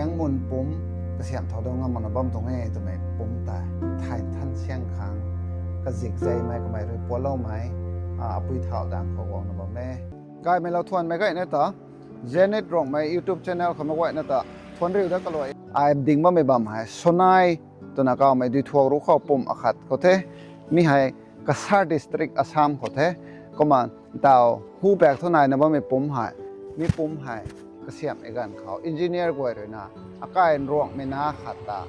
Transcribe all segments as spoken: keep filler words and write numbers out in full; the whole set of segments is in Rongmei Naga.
Siang mun pumc kasiamh thau dau ngam makna bam tuang e twmei pumc ta, thay than siang khang, kazikzaymei kamei rui puatloumei, a, apui thau dang khou guangna bam e. Gaymei lou thuanmei gayna ta, Zenith Rongmei YouTube channel khou meic guayna ta thuanriu da kalui. Ai ding bammei bam hei Sonai twna kawmei duithuak ruc khou pumc akhat khou the. Mi hei Cachar District, Assam khou the. Kumna ntaw hu pak thu naina bammei pumc hei, mi pumc hei kasiamhmei ganv khou engineer guay ruina akai nruanghmei na khat ta,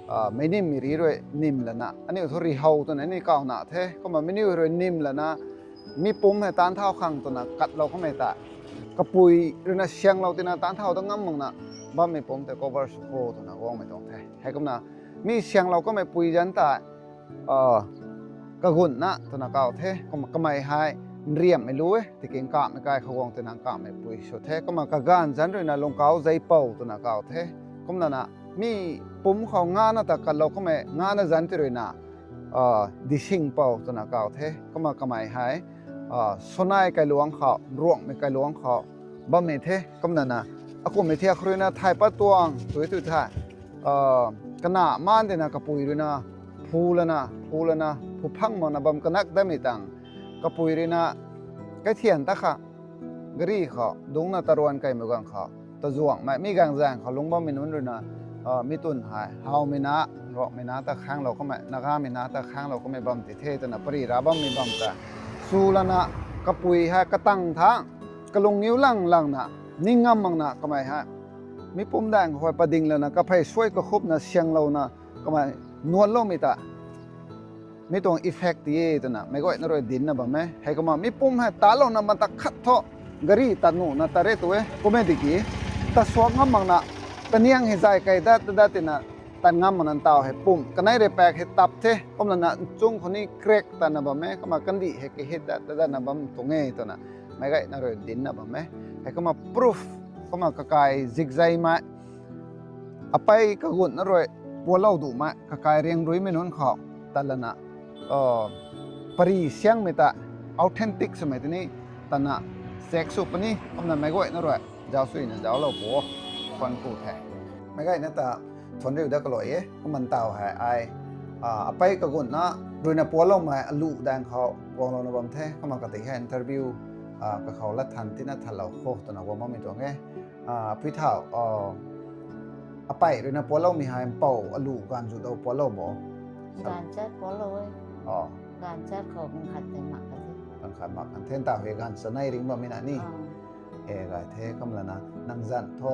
a, meic nimmei ri rui nim lana, aniu thu ri how twna ni kawna the. Kumna meic niw rui nim lana, mi pumc hei taanc thau khang twna katlou kamei ta, kapui ruina sianglou tina taanc thau da ngam makna bammei pumc tei cover sw kho twna guangmei tuang the. Heikumna mi sianglou kamei pui zanc ta, a, kagunna twna kaw the. Kumna kamei hei nriamhmei lu e, tiki nkamhmei kai khou guang tina nkamhmei pui sw the. Kumna kaganv zanc ruina lungkauc zeipou twna kaw the. Kumlana mi pumc khou ngana ta katlou kamei ngana zanc ti ruina, a, Disingpou twna kaw the. Kumna kamei hei, a, Sonai kailuangc khou, nruanghmei kailuangc khou bammei the. Kumlana akumhmei thiak ruina thay pat tuang tui tui the. A, kana maan dina kapui ruina phu lana, phu lana, phu phang makna bam kanak damei tang, kapui ruina kaithian ta kha, gari khou dungcna taruan kaimei ganv khou, tazuanghmei mi gangzaeng khou lungc bammei nunc ruina, a, mi twn hei howmei na, nruanghmei na ta khaenglou kamei, Nagamei na ta khaenglou kamei bam ti the twna pary ra bammei bam ta, chu lana kapui hei katang tha, kalung niw lang langna, ning ngam makna kamei hei mi pumc daeng khou pading lana kaphey suai kakhupna sianglouna kamei nuanloumei ta, mi tuang effect ti e twna meic guayna rui dincna bam e. Heikumna mi pumc hei talouna matak khat thu gari tat nuhna tat re tu e, kum e tiki, tat suak ngam makna, kaniang hei zay kei dat dat tina tat ngam makna ntaw hei pumc kanei rui pak hei tap the. Kumlana nchung khou ni crack tatna bam e, kumna kandih hei kahit dat dat datna bam tuang e twna meic guayna rui dincna bam e. Heikumna proof, kumna kakai zikzaymei, apei kagunna rui pualou dumei, kakai riangruimei nunc khou tat lana, a, pary siangmei ta authentic swmei tini tatna check sw puni, kumna meic guayna rui zauc suina zauclou pu, thuan ku the. Meic guayna ta thuanriu da kalui e. Kumna ntaw hei ai, a, apei kagunna ruina pualoumei alu daeng khou guanglouna bam the. Kumna kati hei interview, a, kakhou lat than tina thanlou kho twna guang bammei tuang e. A, pui thau, a, apei ruina pualoumei hei mpouh alu ganv zu dou pualou bo? Ganv chat pualou e. O. Ganv chat khou ganv khat tei mak kan the. Ganv khat mak kan the, ntaw hei ganv chanei ring bammei na ni. A. E, gay the. Kumlana nang zanc thu?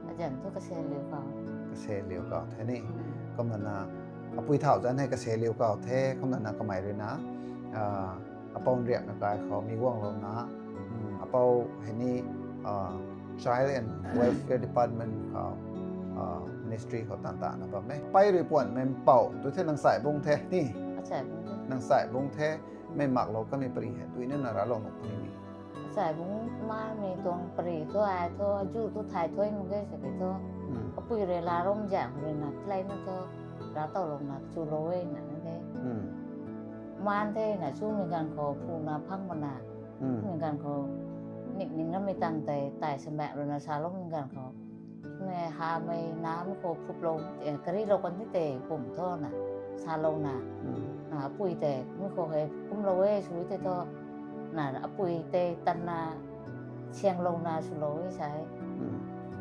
Azanc thu kase liu kau. Kase liu kau the ni. Kumlana apui thau zanc hei kase liu kau the. Kumlana kamei ruina, a, apou nriakna kai khou mi guanglouna, apou hei ni, a, Child and Welfare Department khou, a, ministry khou tan tana bam e. Pei rui puanmei mpouh tu the, nang chai bung the ni. Achai bung the. Nang chai bung the, mei maklou kamei pary hei duinana raclou nuh puni ni. Achai bung mamei tuang pary thu ai thu, azu thu thay thuy mak ge sa ki thu. Apui rui laa rom zang ruina, tleina thu, ractowlouna chulou e na na de. Maan the na chumei ganv khou phuna phang mana. Mei ganv khou, nik ning namei tang tei, tai samaek ruina saloumei ganv khou, mei hamei namei khou phuplou, e, karilou kan ti tei pum thu na, salouna. Na apui tei mi khou hei kumlou e sw tei thu, na apui tei tanna sianglouna swlou e sa e.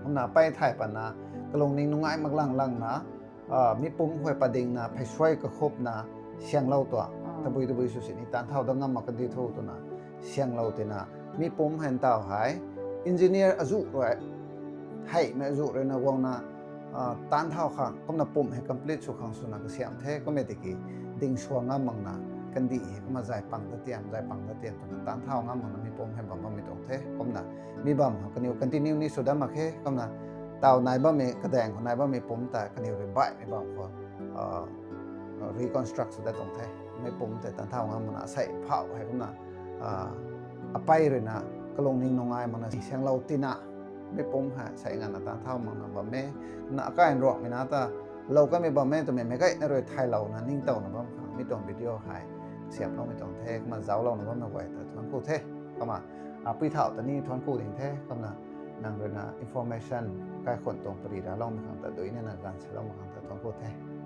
Kumna pei thay patna, kalungning nungai mak lang langna, a, mi pumc khou padingna pheysuai kakhupna sianglou tuang, tabui tabui sw sini taanc thau dat ngam mak kadi tho twna sianglou tina, mi pumc hei ntaw hei engineer azu rui, theihmei azu ruina guangna, a, taanc thau khang, kumna pumc hei complete sw khang swna kasiamh the. Kum e tiki, ding sua ngam makna, kandih hei kumna zay pang dat tiam, zay pang dat tiam twna taanc thau ngam makna mi pumc hei bam bammei tuang the. Kumna mi bam khou kaniw continue ni sw dat mak khe. Kumna taw nai bammei, kadaeng khou nai bammei pumc ta kaniw rui baihmei bam khou, a, reconstruct sw dat tuang the. Mi pumc tei taanc thau ngam makna asei phau hei kumna, a, apei ruina kalungning nungai makna sianglou tina, mi pumc hei sei nganvna taanc thau makna bam e. Kumna akai nruakmei na ta lou kamei bam e twmei meic guayna rui thaylouna ningtowna bam khang mi tuang video hei kasiamhloumei tuang the. Kumna zauclouna bammei guay ta thuanc ku the. Kumna, a, pui thau ta ni thuanc ku ding the. Kumna nang rui na information kaikhunh tuang pary racloumei khang ta dui nina ganv saloumei khang ta thuanc ku the.